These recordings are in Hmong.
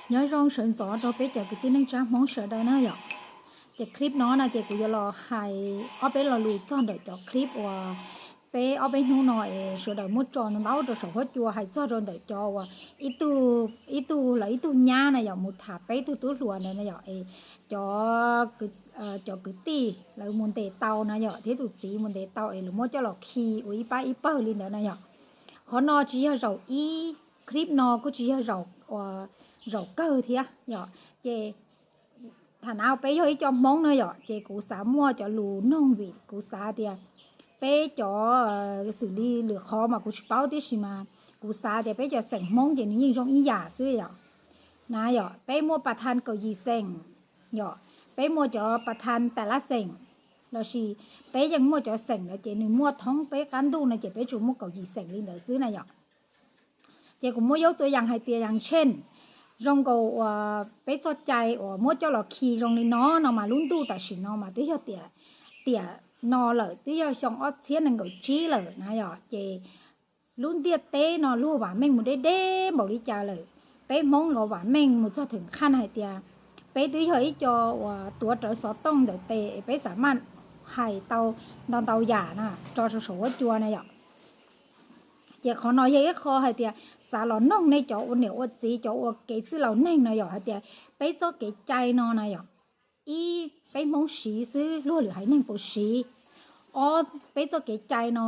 Nyob zoo sawv ntxov rau peb cov kwv tij neej tsa Hmoob sawv daws na yom. Ces clip no na ces kuv yuav los hais ob peb lo lus txog ntawm cov clip uas peb ob peb hnub no es sawv daws muab tso ntau rau saum huab cua hais txog rau ntawm cov uas ib tug, ib tug lawv ib tug nyab na yom mus tham peb tug tub hluas ntawd na yom es cov, cov kwv tij lawv mus ntes tau na yom thiab tus txiv mus ntes tau es lawv muab coj los khi ua ib pab ib pawg li ntawd na yom. Qhov no tsis yog zaum ib, clip no kuj tsis yog zaum, zaum kawg thiab yom. Ces tham nav peb yog ib co Hmoob na yom ces kuv xav muaj cov lus noog vim kuv xav tias peb cov, xws li lwm qhov mas kuv tsis paub tiam sis mas kuv xav tias peb cov xeem Hmoob ces nws yeej zoo ib yam xwb yom. Na yom peb muaj pas thas kaum yim xeem yom, peb muaj cov pas thas tas lab xeem lossis peb yeej muaj cov xeem ntawd ces nws muaj thoob peb qab ntuj no ces peb tsuas muaj kaum yim xeem li ntawd xwb na yom. Ces kuv muab yuav tua yam hais tias yam tsheej zoo nkaus uas peb txoj cai uas muab coj los khi zoo li no no mas lub ntuj tam sim no mas twb yog tiam, tiam no lawm twb yog xyoo ob txhiab nees nkaum tsib lawm na yom ces lub ntiaj teb no luag vam meej mus deb deb npaum li cas lawm. Peb Hmoob los vam meej mus txog theem qhaj hais tias peb twb yog ib co uas tuav rawv xov tooj ntawm tes es peb xav maj hais tau ntau ntau yam na tso rau saum huab cua na yom. Ces qhov no yog ib qho hais tias xav los noog nej cov ua niam ua txiv cov ua kev txwj laus neeg no yom hais tias peb txoj kev cai no na yom, ib peb Hmoob siv xwb luag lwm haiv neeg puas siv, ob peb txoj kev cai no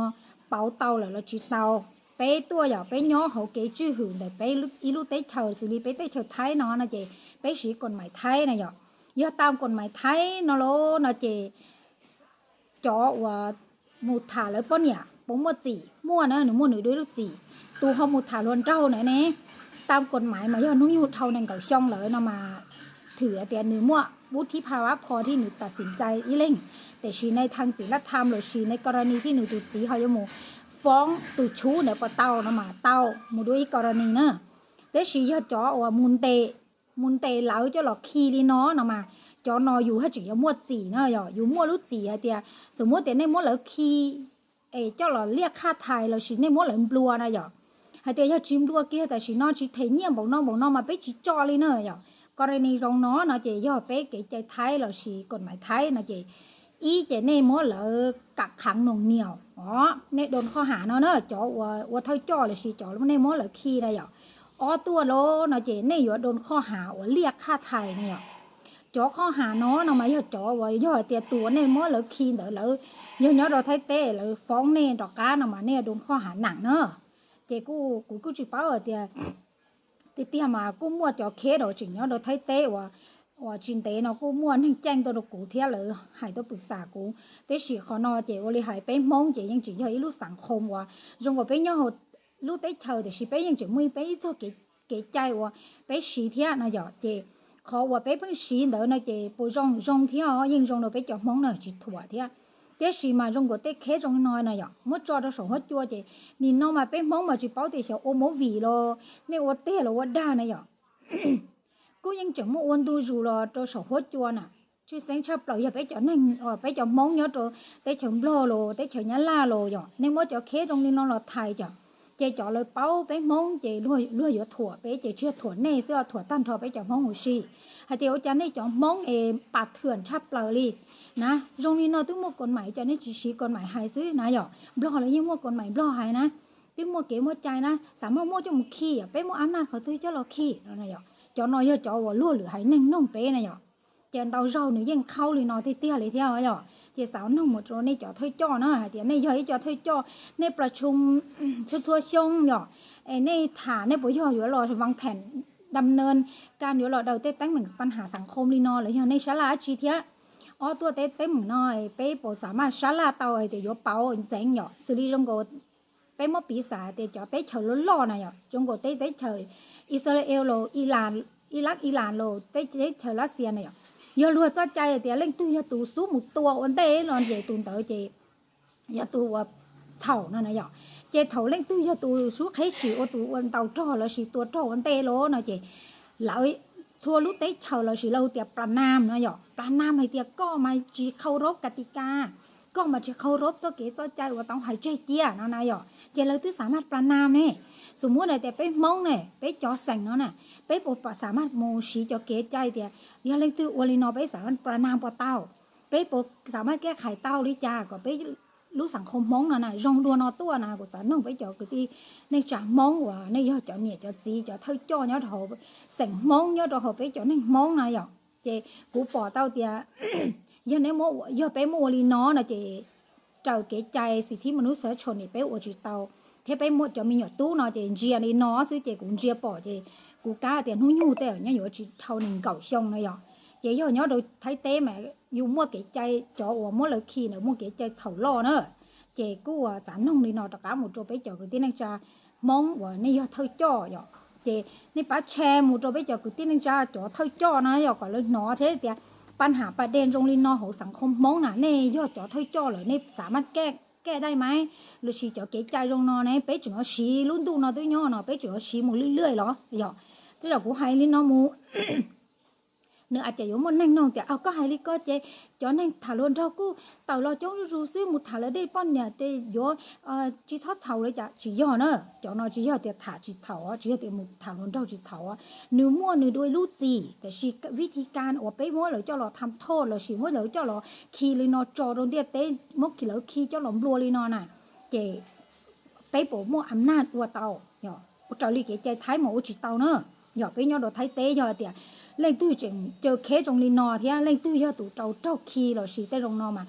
pauv tau lawm los tsis tau. Peb tuaj yom peb nyob hauv kev tswj hwm ntawm peb ib lub teb chaws xws li peb teb chaws Thaib no no ces peb siv kod mais Thaib na yom. Yog tau kod mais Thaib no los no ces cov uas mus tham lawv poj niam puas muaj txim? Muaj na, nws muaj nws dua ib lub txim. Tus ho mus tham hluas nraug na ne, tau kod mais mas yog hnub nyoog dhau nees nkaum xyoo lawm no mas thwm hais tias nws muaj vub thib pha vab pho thiab nws tam sim cai ib leeg. Tiam sis nej thaj txim lab tham lossis nej koj ra ni thiab nws tus txiv ho yuav mus foob tus tshub ntawd puas tau no mas tau mus dua ib koj ra ni na. Tiam sis yog cov uas mus ntes, mus ntes lawv coj los khi li no no mas cov no yus haj tseem yuav muaj txim na yom, yus muaj lub txim hais tias txawm muab tias nej muab lawv khi es coj los liaj qhaj thais lossis nej muab lawv nplua na yom. Hais tias yog tsis nplua kiag tam sim no tsis them nyiaj npaum no npaum no mas peb tsis tso li na yom. Koj ra ni zoo no no ces yog peb kev cai Thaib lossis kod mais Thaib no ces ib ces nej muab lawv kam khaav noos nias os, nej doos qhoj ham no na, cov uas ua thawj coj lossis cov nej muab lawv khi na yom. Ob tuaj los no ces nej yuav doos qhoj ham uas liaj qhaj thais na yom. Cov qhoj ham no no mas yog cov uas yog hais tias tus uas nej muab lawv khi ntawd lawv yog nyob rau Thaib teb lawv foob nej rov qab no mas nej yuav doos qhoj ham nam na. Ces kuv kuj tsis paub hais tias tiag tiag mas kuj muaj cov kheb rau tseem nyob rau Thaib teb uas, uas tsis ntev no kuj muaj neeg ceeb tuaj rau kuv thiab lawv hais tuaj pwm xam kuv. Tiam sis qhov no ces ua li hais peb Hmoob ces yeej tseem yog ib lub xav khoom uas zoo nkaus peb nyob hauv lub teb chaws tiam sis peb yeej tseem muaj peb ib txoj kev cai uas peb siv thiab no yom. Ces qhov uas peb pheej siv ntawd no ces puas zoo? Zoo thiab os, yeej zoo rau peb cov Hmoob na tsis thuam thiab. Tiam sis mas zoo nkaus tej kheb zoo no no yom muab tso rau saum huab cua ces nim no mas peb Hmoob mas tsis paub tias xyov ua movie los nej ua tiag los ua dag na yom. Kuj yeej tseem muaj ua ntu zus los rau saum huab cua na. Tshwj xeeb tshaj plaws yog peb cov neeg, peb cov Hmoob nyob rau teb chaws Nplog los teb chaws Nyab Laj los yom, nej muab cov kheb zoo li no los thais cov, ces cov lawv paub peb Hmoob ces luag yuav thuam peb ces tsis yog thuam nej xwb, thuam tag nrho peb cov Hmoob huv si. Hais tias ua cas nej cov Hmoob es pas thwm tshaj plaws li na, zoo li no twb muaj kod mais cov nej tsis siv kod mais hais xwb na yom. Nplog los yeej muaj kod mais Nplog hais na, twb muaj kev muaj cai na, xav muaj muaj coj mus khi, peb muaj ab naj qhov twg coj los khi no yom. Cov no yog cov uas luag lwm haiv neeg noog peb na yom. Ces ntau zaug nws yeej qhaub li no tiag tiag li thiab yom. Ces xav noog mus rau nej cov thawj coj na hais tias nej yog ib co thawj coj, nej plas tshum txhua txhua xyoo yom, es nej tham nej puas yog yuav los vas phem dam nees kas yuav los daws tej teeb meem paj ham xav khoom li no los yog nej sab laj dab tsi thiab? Ob tuaj tej teeb meem no peb puas xav maj sab laj tau hais tias yuav pauv ntxeev yom, xws li zoo nkaus peb muab piv xam tias cov teb chaws loj loj na yom, zoo nkaus tej teb chaws Israel los, Iraq, Iran los, tej teb chaws Lav Xias na yom, yog luag txoj cai hais tias leej twg yog tus xub mus tua ua ntej los ces tus ntawd ces yog tus uas txhaum no na yom. Ces thaum leej twg yog tus xub qheb sim ua tus ua ntaus rog lossis tua rog ua ntej los no ces lawv txhua lub teb chaws lossis lawv hu tias plas nam no yom, plas nam hais tias koj mas tsis khau raub kas tis kas, koj mas tsis qhau rob txoj kev txoj cai uas tau hais tseg cia no na yom. Ces lawv twb xav maj plas nas ne, xus muab na tias peb Hmoob ne, peb cov xeem no na, peb puas xav maj mus siv cov kev cai tias yog leej twg ua li no peb xav maj plas nas puas tau, peb puas xav maj keb qhais tau li cas kom peb lub xeem qhov Hmoob no na zoo dua no tuaj na. Kuv xav noog peb cov kwv tij neej tsa Hmoob uas nej yog cov niam cov txiv cov thawj coj nyob rau hauv xeem Hmoob nyob rau hauv peb cov neeg Hmoob na yom. Ces kuv pom tau tias yog peb muab ua li no no ces raws kev cai xim thib mos nub xav tsho nim peb ua tsis tau, thiab peb muab cov me nyuam tub no ces ntsia li no xwb ces kuv ntsia pom ces kuv kav tias hnub nyoog tej nyob yuav tsis dhau nees nkaum xyoo no yom. Ces yog nyob rau Thaib teb mas yus muaj kev cai, cov uas muab lawv khi ntawd muaj kev cai txhaum loj na. Ces kuj xav noog li no rov qab mus rau peb cov kwv tij neej tsa Hmoob uas nej yog thawj coj yom, ces nej pab tshaj mus rau peb cov kwv tij neej tsa cov thawj coj na yom, kom lawv hnov thiab tias paj ham pas dej zoo li no hauv xeem qhov Hmoob na, nej yog cov thawj coj lawm nej xav maj kaj dai mas, los sis cov kev cai zoo no ne peb tseem yuav siv lub ntuj no twb nyob no peb tseem yuav siv mus lwj lwj los yom. Tej zaum kuv hais li no mus nws a cas yuav muaj neeg noog tias koj hais li ko ces cov neeg tham hluas nraug kuj tawm los coob zuj zus xwb, mus tham lawv dej poj niam ces yuav tsis txhob txhaum li cas. Tsis yog na, cov no tsis yog tias tham tsis txhaum, tsis yog tias mus tham hluas nraug tsis txhaum. Nws muaj nws dua lub txim, tiam sis vib thib kas uas peb muab lawv coj los tham thoj los sis muab lawv coj los khi li no tso rau ntiaj teb, muab lawv khi coj los nplua li no na, ces peb puas muaj am naj ua tau? Raws li kev cai Thaib mas ua tsis tau na. Yog peb nyob rau Thaib teb yog tias leej twg tseem caw kheb zoo li no thiab leej twg yog tus rau raug khi los sis tej zoo no mas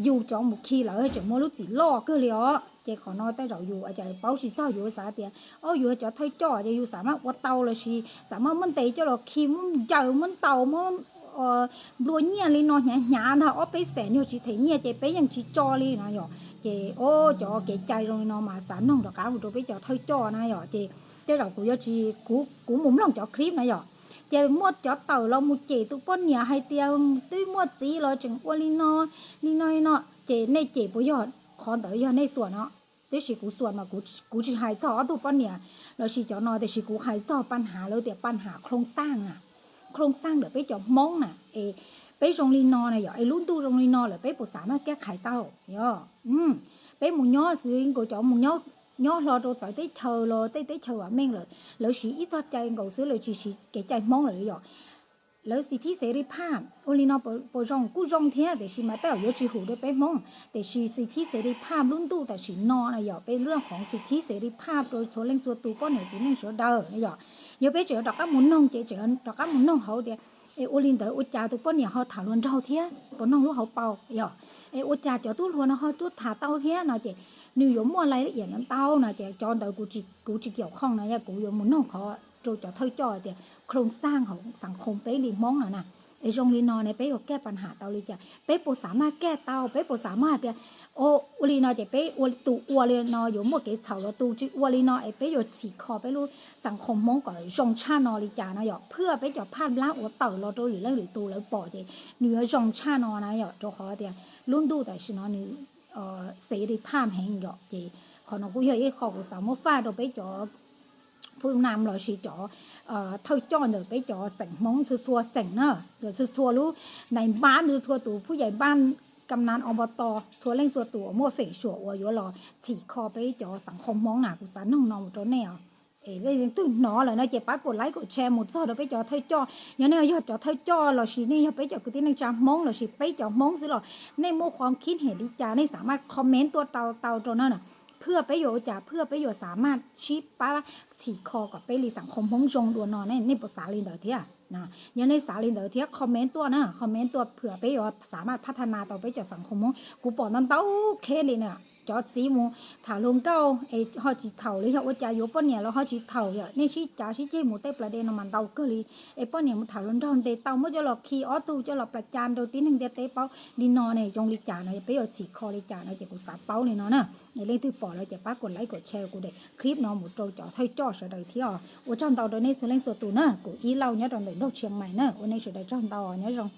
yus cov mus khi lawv tseem muaj lub txim loj kawg li os. Ces qhov no tej zaum yus a cas paub tsis txog, yus xav tias o yus cov thawj coj ces yus xav maj ua tau los sis xav maj muab ntes coj los khi muab ncaws muab ntaus muab nplua nyiaj li no hnyav hnyav ntag ob peb xees, yog tsis them nyiaj ces peb yeej tsis tso li no yom. Ces o cov kev cai zoo li no mas xav noog rov qab mus rau peb cov thawj coj na yom. Ces tej zaum kuv yuav tsis, kuv mus mloog cov clip na yom, ces muaj cov tawm los mus cem tus poj niam hais tias twb muaj txiv los tseem ua li no li no li no, ces nej cem puas yog? Qhov ntawd yog nej xuas no, tiam sis kuv xuas mas kuv tsis hais txog ob tug poj niam los sis cov no, tiam sis kuv hais txog paj ham lawv tias paj ham khlooj xaj na, khlooj xaj ntawm peb cov Hmoob na, es peb zoo li no na yom, es lub ntuj zoo li no lawm peb puas xav maj kaj qhais tau? Yog peb mus nyob xwb nkaus cov mus nyob hlo rau txawv teb chaws los tej teb chaws vam meej lawm, lawv siv ib txoj cai nkaus xwb, lawv tsis siv kev cai Hmoob lawm yom. Lawv xim thib xes ri phaj ua li no puas zoo? Kuj zoo thiab, tiam sis mas tej zaum yuav tsis hum rau peb Hmoob, tiam sis xim thib xes ri phaj lub ntuj tam sim no na yom, peb lub qhov xim thib xes ri phaj rau txhua leej txhua tus poj niam txiv neej sawv daws yom. Yog peb tseem yuav rov qab mus noog ces tseem rov qab mus noog hauv tias es ua li ntawd ua cas tus poj niam ho tham hluas nraug thiab puas noog lub hauv paus yom? Es ua cas cov tub hluas no ho tuaj tham tau thiab no ces nws yuav muaj lais la iam ntau no ces cov ntawd kuv tsis kiam khooj no yog kuv yuav mus noog qhov rau cov thawj coj tias khlooj xaj hauv xeem qhov peb li Hmoob no na, es zoo li no ne peb yuav kaj paj ham tau li cas? Peb puas xav maj kaj tau? Peb puas xav maj tias ua li no ces peb ua, tus ua li no yuav muaj kev txhaum los tus tsis ua li no es peb yuav txhim kho peb lub xeem qhov Hmoob kom zoo tshaj no li cas no yom? Phaj peb cov phaj nplab uas tawm los rau lwm leej lwm tus lawv pom ces nws yuav zoo tshaj no na yom, rau qhov tias lub ntuj tam sim no nws xes ri phaj heev yom. Ces qhov no kuj yog ib qho kuv xav muab faj rau peb cov phu nam los sis cov thawj coj ntawm peb cov xeem Hmoob txhua txhua xeem na, txhua txhua lub nais npab, txhua txhua tus phub yais npab, kam nas ob pov tos, txhua leej txhua tus uas muaj feem xyuam uas yuav los txhim kho peb cov xeem qhov Hmoob na, kuv xav noog no mus rau nej os. Es leej twg hnov lawm no ces pab kom like kom share mus txog rau peb cov thawj coj. Yog nej yog cov thawj coj los sis nej yog peb cov kwv tij neej tsa Hmoob los sis peb cov Hmoob xwb los nej muaj qhov khib hem li cas nej xav maj comment tuaj tau tau rau na. Phaj peb yuav ua cas, phaj peb yuav xav maj sib pab txhim kho kom peb li xeem qhov Hmoob zoo dua no, nej puas xav li ntawd thiab? Yog nej xav li ntawd thiab comment tuaj na, comment tuaj phaj peb yuav xav maj phaj tha nas tau peb cov xeem qhov Hmoob. Kuv pom ntau ntau case li na, cov txiv mus tham hluas nkauj es ho tsis txhaum li, yog ua cas yuav poj niam los ho tsis txhaum, yog nej sib cav sib ceg mus tej plas dej no mas ntau kawg li. Es poj niam mus tham hluas nraug ntes tau muab coj los khi ob tug coj los plas cas rau tib neeg ntiaj teb paub li no ne, zoo li cas no peb yuav txhim kho li cas no ces kuv xav paub li no na. Es leej twg pom lawm ces pab kom like kom share kuv daim clip no mus rau cov thawj coj sawv daws thiab os. Ua tsaug ntau rau nej txhua leej txhua tus na, kuv Ib Lauj nyob rau ntawm Nroog Tshiab Mais na, ua nej sawv daws tsaug ntau, nyob zoo.